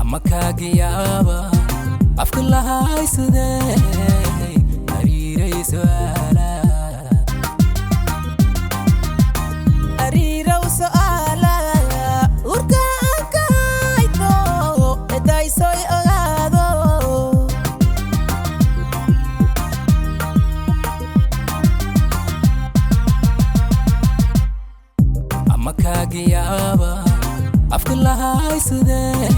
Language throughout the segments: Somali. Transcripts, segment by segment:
Ama kaagyaaba afka lahaysadee ariiray su'aala. Ariirow su'aala urka aan ka hayto edaysoy ogaado. Ama kaagyaaba afka lahaysadee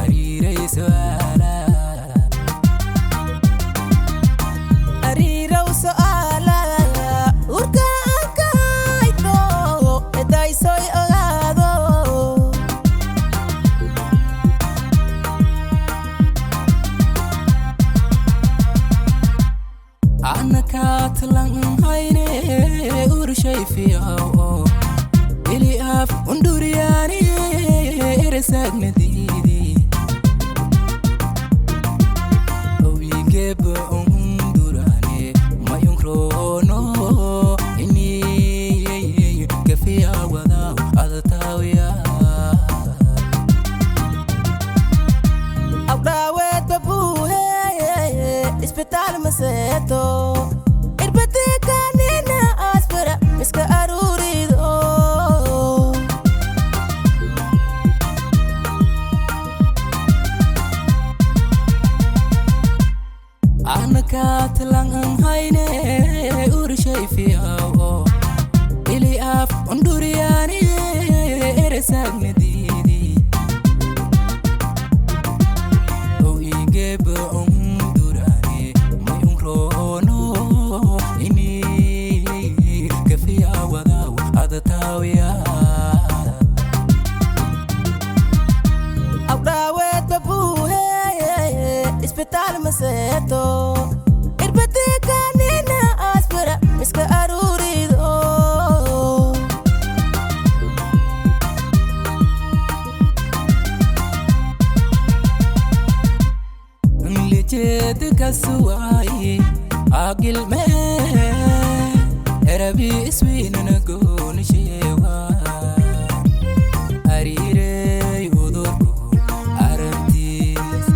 ariiray su'aala. Ariirow su'aala urka aan ka hayto edaysoy ogaado. Ana kaatlan hayne urshay fiyaw ili af unduriyaani eresagnadiidi owigeba undurane mayunkrono ini kafiyawadaw adatawiya. Awdhaaweed babuuhe isbitaal maseeto irbatikanina asfira miska aruurido. Ana kaatlan hayne urshay fiyaw ili af unduriyaani eresagnadiidi owigeba undurane mayunrono ini kafiyawadaw adatawiya. Awdhaaweed babuuhe isbitaal maseeto irbatikanina asfira miska aruurido. Lijeed kasuwaay agilme erabi iswiinana goonisheewa ariirey udurku arantiis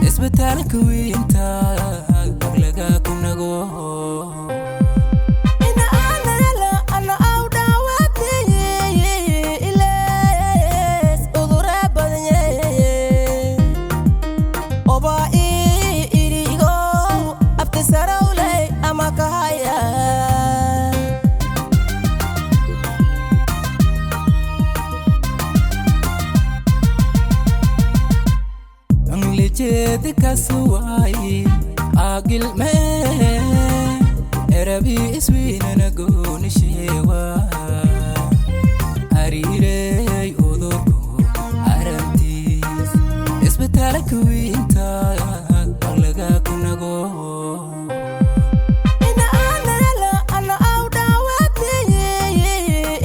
isbitaalka weynta aglaga kunago. Ina anala ana awdhaawaadneye ilees udure badanye oba ii irigo abtisarawley ama kahaya. Lijeed kasuwaay agilme erabi iswiinana goonisheewa ariirey udurku arantiis isbitaalka weynta aglaga kunago. Ina anala ana awdhaawaadneye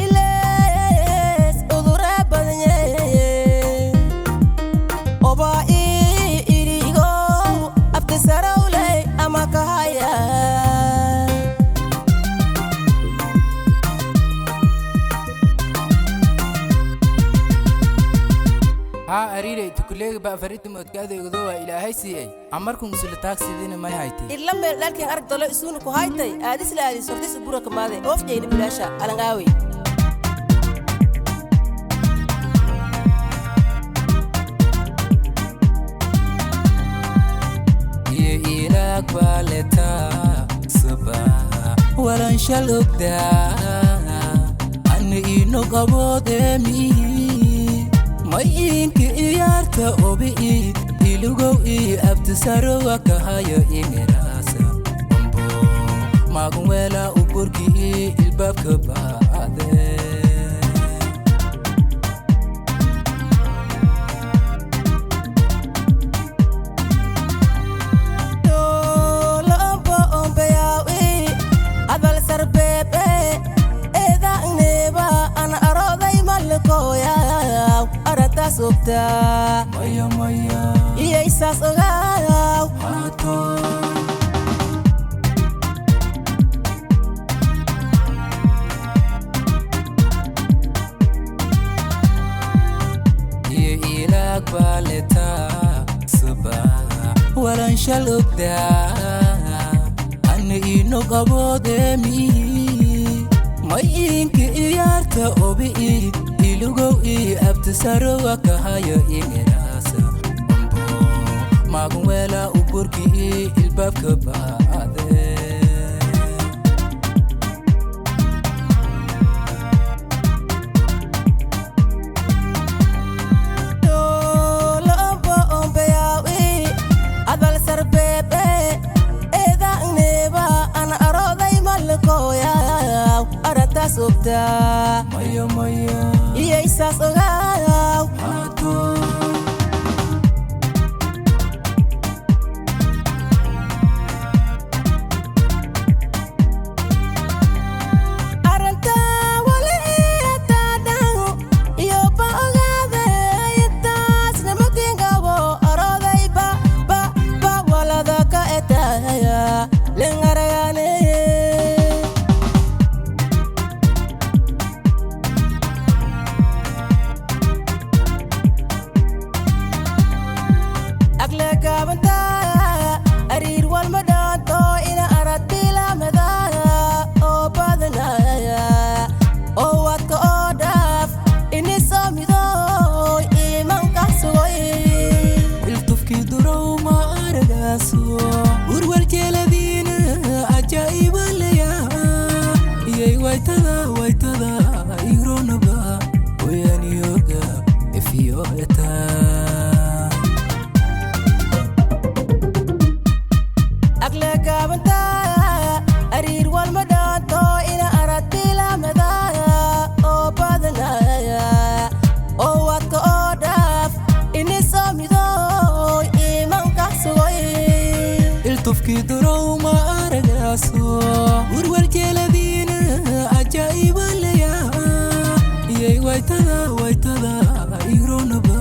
ilees udure badanye oba ii irigo abtisarawley ama kahaya. Haa ariirey tukuleega ba afarita moodkaada waa ilaahay siiyey amarkun usula taagsidina may haytay. Ila meel dhalkin arag dalo isuuna ku haytay aadis la aadis hortis bura kamaade oofjayna bilaasha alangaawey. Iyo ilaag baaleta suba walanshal ogdaa ana ino qaboodemihi may inka iyaarta obi i ilugow i abtisarowa kahayo imiraasa umbo magun weela ubo. Uburkii ilbaabka baade. Maya maya. Iyo isaas ogaaw. Haato. Iyo ilaag baaleta suba walanshal ogdaa ana inog aboodemi may inka iyaarta obi ilugow i abtisarowa kahayo ingeraasa ambo maagun weela uburki ilbaabka baade. Maya maya. Iyo isaas ogaaw. Haato. Arrinta wali etaadhan iyo ba ogaade intaas nimakiingabo arooday ba ba ba walada ka etaaya lingaragaane. Akle gaabanta ariir walma dhaanto ina arad bilamada oo badanaya oo wadka oo dhaaf inisoo midooy iimanka sugoy. Iltufkii durow ma aragaaso urwaljeeladiina ajaa'ibalaya iyay waytada waytada igronaba oyaniyoga efiyo eta. Akle gaabanta ariir walma dhaanto ina arad bilamada oo badanaya oo wadka oo dhaaf inisoo midooy iimanka sugoy. Iltufkii durow ma aragaaso urwaljeeladiina ajaa'ibalaya iyay waytada waytada igronaba.